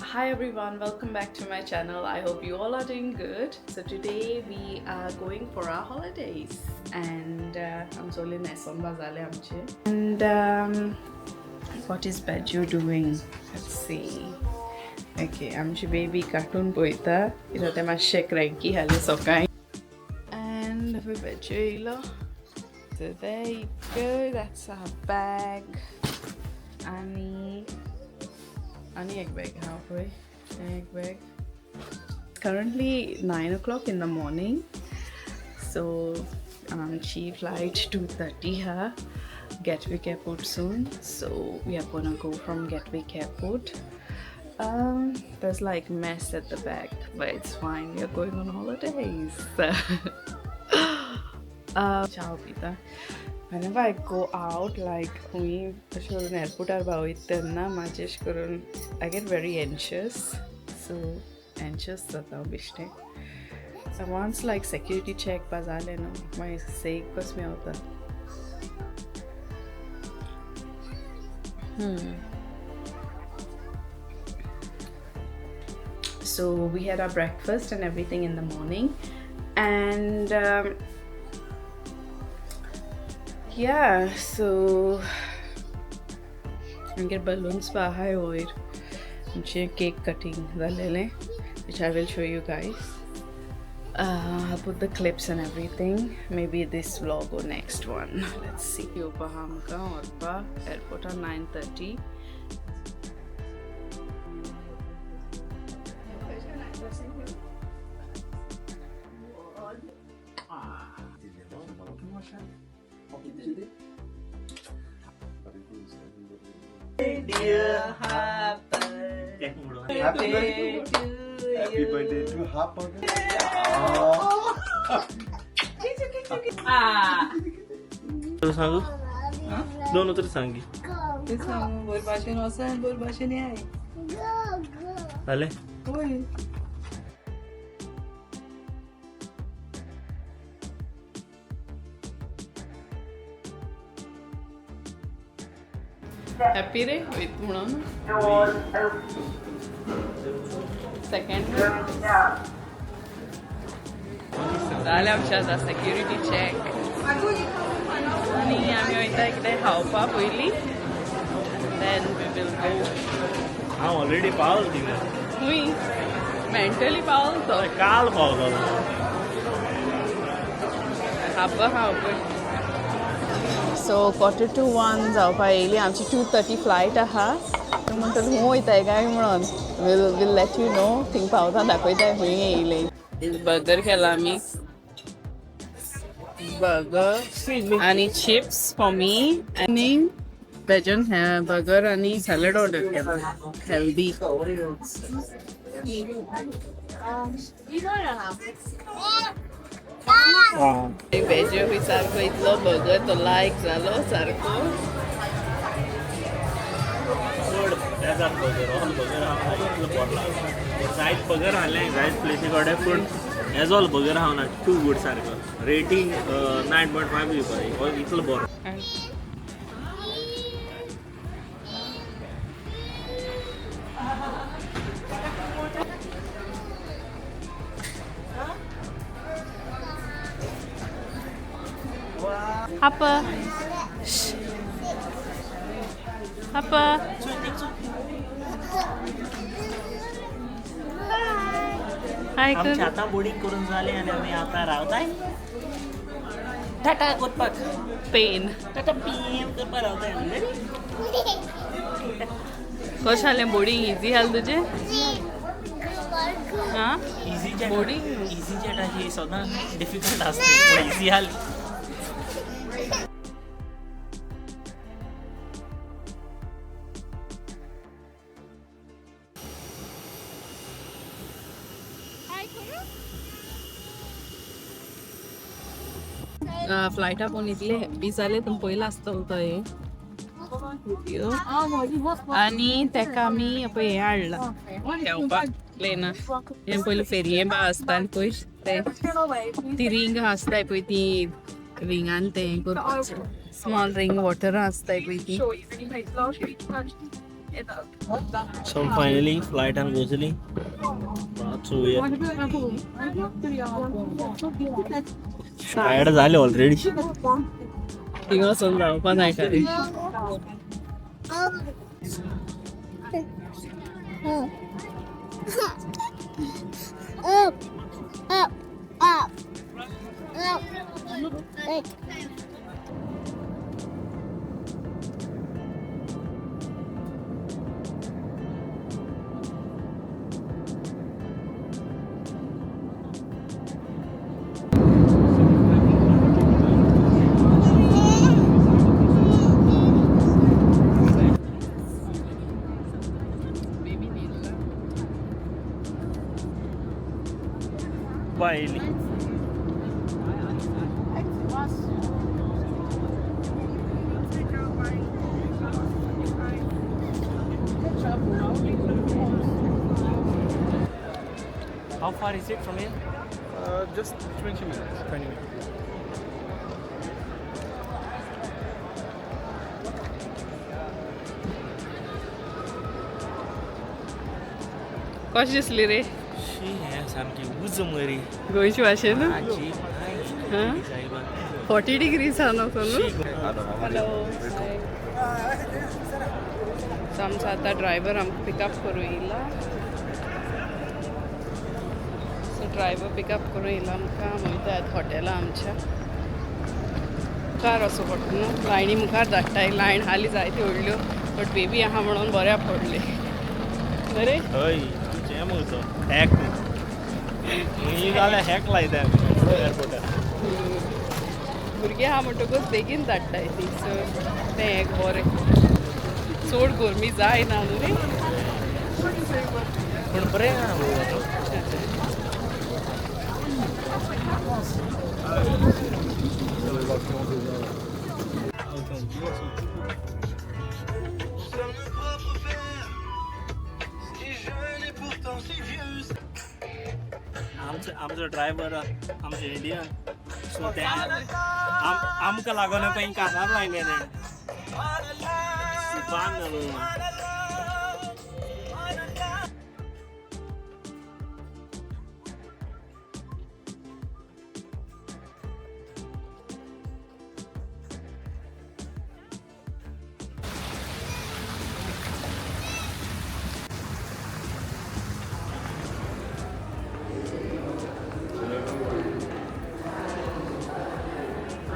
Hi everyone, welcome back to my channel. I hope you all are doing good. So today we are going for our holidays and I'm solely Nesson Bazale amche. And what is Bejo doing? Let's see. Okay, आमची baby cartoon पळयता कित्याक तें मातशें cranky जालें सकाळी. And Bejo येयलो. So there you go, that's our bag. आनी आनी एक bag हा पळय, एक bag. Currently 9 o'clock in the morning. So आमची flight 2:30 हा Gatwick Airport soon. So we are gonna go from Gatwick Airport. There's like mess at the back, but it's fine. We are going on holidays. Ciao, Pita. Whenever I go out, like खंय अशें करून एअरपोर्टार पावयता तेन्ना म्हाजें अशें करून I get very anxious. So anxious जाता हांव बेश्टें. So once like security check बा जालें न्हू मागीर सेक कस मेवता. So we had our breakfast and everything in the morning, and yeah, so आमगेर balloons बा आहाय वयर आमचें cake cutting जालेलें, which I will show you guys. I'll put the clips and everything, maybe this vlog or next one, let's see. येवपा आहा आमकां व्हरपा एअरपोर्टार 9:30. Happy birthday. Happy birthday to Harper. सांगू दोन उतर सांगी ते सांग बोर भाशेन वचन बोर भाशेन याय जालें. होय. हॅपी रे वयता म्हणून सेकंड जालें आमचें आतां सेक्युरिटी चॅक आनी आमी वयता कितें खावपा पयलीं, then we will go. हांव ऑलरेडी पावलो थिंगा. खूंय मेंटली पावलो तो. काल पावलो. हाप हा पळय. सो 12:45 जावपा येयली. आमची 2:30 फ्लायट आहा. तूं म्हणटा खूंय वयताय काय म्हणून, we'll let you know. Thing पावता दाखयताय खूंय येयले. बर्गर केला आमी, बर्गर आनी चिप्स फॉर मी, आनी वेजन बर्गर आनी सॅलड ऑर्डर केला, हेल्दी. वेज सारको इतलो बर्गर तो लायक जालो सारको. चड बेजार बर्गर ऑल बर्गर हांव इतलो बरो लागलो. जायत बर्गर हाडलें जायत प्लेसी कडेन, पूण एज ऑल बर्गर हांव ना टू गूड सारको. रेटींग 9.5 दिवपा इतलो बरो. Papa. Papa. हाय आमचे कर. आतां बोर्डींग करून जालें आनी आमी आतां रावताय टाटा करपाक. पेन. टाटा पीएम करपाक रावताय आमी. कशें जालें बोर्डींग? इजी जालें तुजें? आं? इझी जेट बोर्डींग इझी जेटाची सदां डिफिकल्ट आसता, पूण इझी जाली. फ्लायटा पळोवन इतले हॅप्पी जाले. तुमी पयला आसतलो तो हे व्हिडिओ. आनी तेका आमी पळय हें हाडलां घेवपाक प्लेना. हें पयलीं फेरये बा आसता आनी पळय ते ती रिंग आसताय पळय, ती रिंगान तें करपाचें, स्मॉल रिंग वॉटरां आसताय पळय ती. So finally flight and Gosling. Tired झाले ऑलरेडी. थिंगा वचून रावपा जाय काय. Up, up, up, up. Baby न्हिदला. बायली. How far is it from here? Just 20 minutes. 20 minutes. कशें दिसली रे? शी, हें सामकी उज मरी. गोंयचे भाशेन. आजी. हां, 40 डिग्रीज आहा न्हू. हॅलो. सो आमचो आतां ड्रायव्हर आमकां पिकअप करूं येयला. सो ड्रायव्हर पिकअप करूं येयला आमकां. आमी वयता आतां हॉटेला आमच्या. मुखार वचूं पडटा न्हू, लायनी मुखार धाडटाय. लायन हाली जायती व्हडल्यो, बट बेबी आहा म्हणून बऱ्या पडले बरें. हय, आमचें हें मगो तो हॅक ही जाल्यार हॅक लायता एअरपोर्टार. भुरगीं आहा म्हणटकूच बेगीन धाडटाय ती. सो तें एक बरें, चड गरमी जायना न्हू रे. पूण बरें आहा गो. आमचो आमचो ड्रायव्हर आमचो इंडियन, सो ते आमकां लागून पळय कानार लायले तेणें बांद घालून.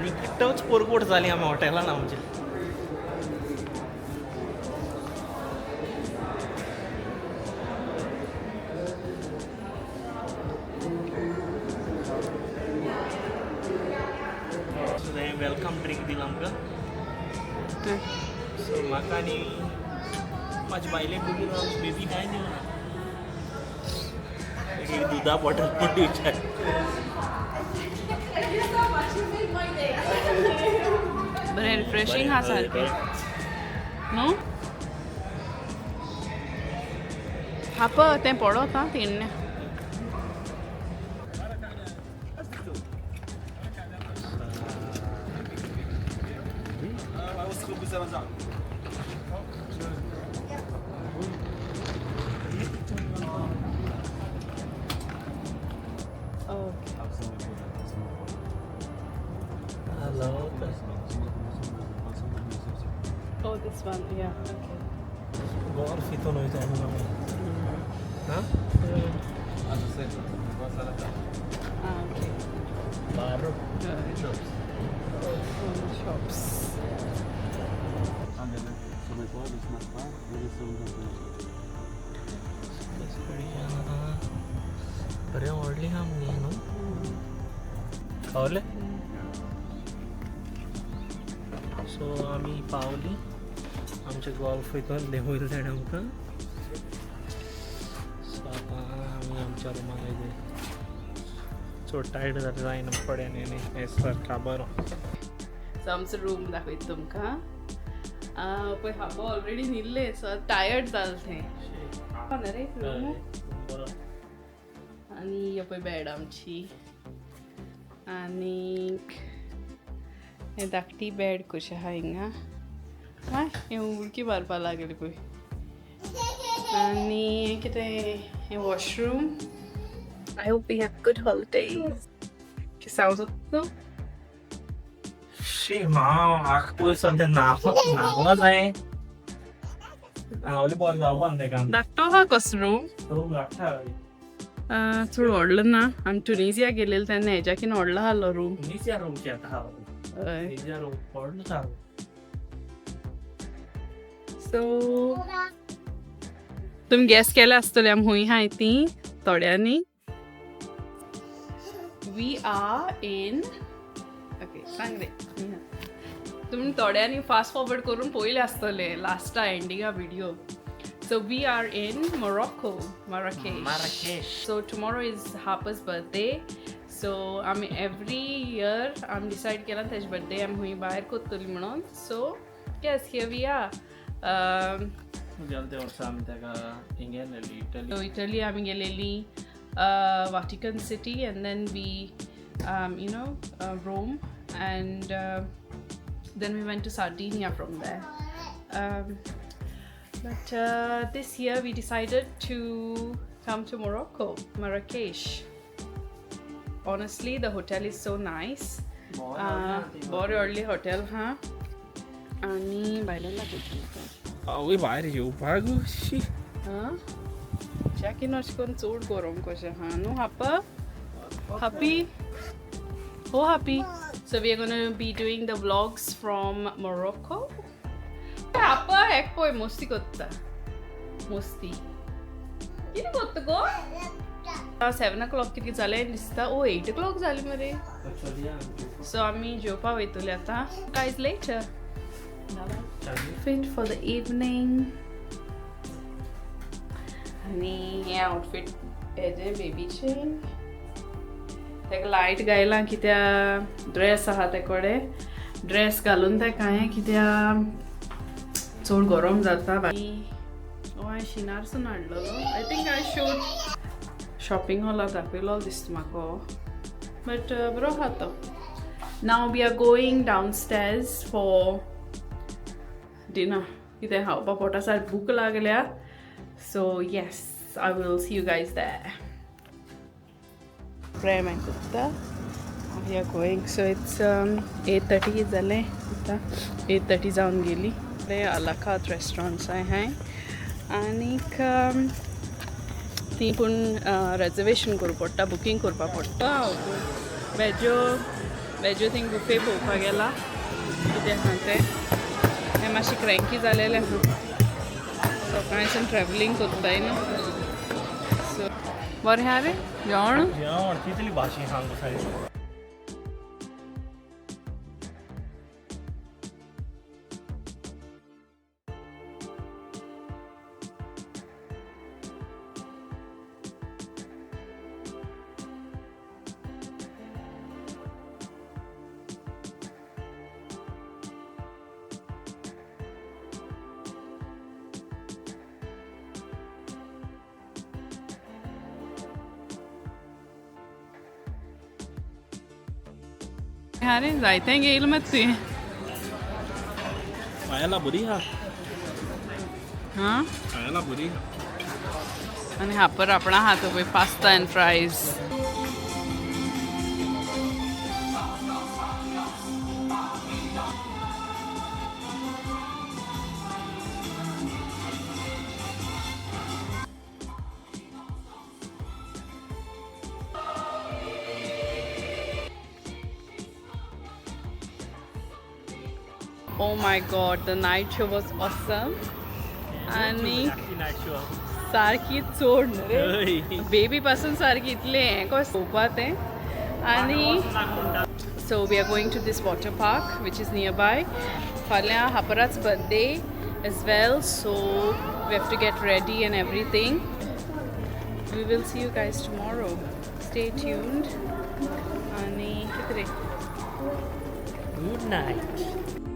निकटच पोरकोट जाली आमी हॉटेलान आमच्या. सो तें welcome drink दिलां आमकां. सो म्हाका आनी म्हाजे बायलेक दिलो, बेबी कांय दिवना. एक दुदा बॉटल पण दिवचें. बरें रिफ्रेशींग आहा सारकें न्हू. हा पळय तें पडत आं तिण्णें. Okay. Hello. Oh, this one, yeah, okay. Golf हितून वयता आमी. हां. Ah, okay. बारो. Oh, shops. बरें व्हडलें आहा मुगे न्हू. पावले. सो आमी पावली आमचे गोल्फ हितून देंवयलें ताणें आमकां. सो आतां आमी आमच्या रुमान वयतली. चड टायर्ड जालें, जायना पड्यान न्ही हें सारकें बरो. सो आमचो रूम दाखयता तुमकां. पळय, हांव ऑलरेडी न्हिल्लें, सो टायर्ड जालें तें ना रे रूम. बरो. आनी हे पळय बेड आमची आनीक हे धाकटी बेड कशी आहा हिंगा. हय, हे उडकी मारपा लागली पळय. आनी कितें हें washroom. I hope we have good holidays. सांगू सोदता. शी माव म्हाका पयर सद्या न्हांवपाक जाय. न्हांवलें बरें जावपा ना तेका. धाकटो आहा कसो रूम. रूम धाकटा. चड व्हडलो ना. आमी टुनिजिया गेलेले तेन्ना हेज्याकीन व्हडलो आहलो रूम. टुनिजिया रूमची आतां हांव. टुनिजिया रूम व्हडलो सारको. सो तुमी गॅस केल्या आसतले आमी खूंय आहाय ती थोड्यांनी. We are in okay सांग रे. तुमी थोड्यांनी फास्ट फॉरवर्ड करून पयले आसतले लास्टा एंडिंगा video. So we are in Morocco, Marrakesh. Marrakesh. So tomorrow is Harper's birthday. So आमी एवरी इयर आमी डिसायड केला तेजे बर्थडे आमी खूंय भायर कोत्तली म्हणून. So yes, here we are. गेले ते वर्सा आमी तेका हिंगे नेली इटली. So Italy आमी गेलेली, Vatican City, and then we Rome, and then we went to Sardinia from there. But this year we decided to come to Morocco, Marrakesh. Honestly, the hotel is so nice. बरें व्हडली hotel हा आनी भायल्यान दाखयता. आवय भायर येवपाक शी. हां, चॅक इन अशें करून चड गरम कशें आहा न्हू हापा. Happy हो happy. So we are gonna be doing the vlogs from Morocco. हापा एक पळय मस्ती करता. मस्ती कितें करता गो. 7 o'clock कितें जालें दिसता. ओ 8 o'clock जालें मरे. सो आमी जेवपा वयतली आतां. Guys later. Fit for the evening. आनी हें आउटफीट हेजें बेबीचें. ताका लायट गायलां कित्या ड्रेस आहा ते कडेन. ड्रेस घालून ताका हांवें कित्या चड गरम जाता. ओ हांवें शिनारसून हाडलेलो. I think I showed shopping हॉलाक दाखयलो दिसता म्हाका, बट बरो आहा तो. Now we are going downstairs for dinner. कितें खावपा पोटा सारकी भूक लागल्या. So yes, I will see you guys there. Prem and Gupta, we are going. So it's 8:30 जालें आतां. 8:30 जावन गेली. ते अलाकात रेस्टॉरंट्स आहाय आनीक ती पूण रेजर्वेशन करूं पडटा, बुकींग करपा पडटा. वेजो वेजो थिंग बुफे पळोवपाक गेला कितें आहा तें. हें मातशें क्रँकी जालेलें आहा. सकाळच्यान ट्रॅवलिंग करताय न्हू. सो बरें आहा रे जेवण. जेवण कितली भाशी सांगू सारकी. अरे जायतें घेयल मत तुवें. पायला बरी आहा. हां, पायला बरी. आनी हापर आपणा आहा तो पळय pasta and fries. Oh my god, the night show was awesome. आनी नायट शो सारकी चोड न्हू रे. बेबी पासून सारकी इतलें हें कशें पळोवपा तें. आनी so we are going to this water park which is nearby. फाल्यां हापराच birthday as well, so we have to get ready and everything. We will see you guys tomorrow. Stay tuned. आनी कितें रे. Good night.